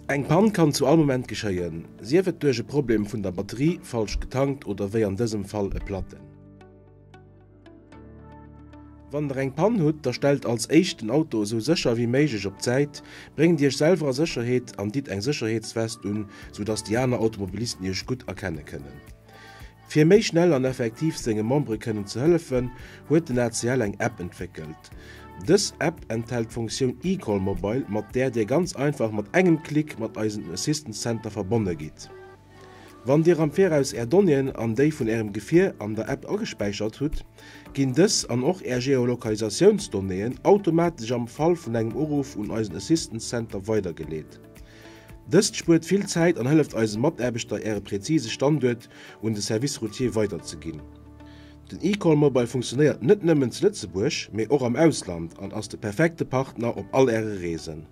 Eng Pann kann zu all Moment geschéien, sief et duerch e Problem vun der Batterie, falsch getankt oder wéi an dësem Fall e Platten. Wann der eng Pann hutt, da stellt als éischt den Auto esou sécher wéi méiglech op d'Säit, bréngt iech selwer a Sécherheet an ditt eng Sécherheetswest un, sou dass déi aner Automobilisten iech gutt erkenne kënnen. Fir méi schnell an effektiv senge Membere kënnen ze hëllefen, huet den ACL eng App entwéckelt. Dës App enthält d'Funktioun eCall Mobile, mat där Dir ganz einfach mat engem Klick mat eisem Assistance Center verbonne gitt. Wann Dir am Viraus Är Donnéeën an déi vun Ärem Gefier an der App agespäichert hutt, ginn dës an och Är Geolokalisatiounsdonnéeën automatesch am Fall vun engem Uruff un eisen Assistance Center weidergeleet. Dëst spuert vill Zäit an hëlleft eise Mataarbechter äre präzise Standuert un de Service Routier weiderzeginn. Den eCall Mobile funktionéiert net nëmmen zu Lëtzebuerg, mee och am Ausland an ass de perfekte Partner op all äre Reesen.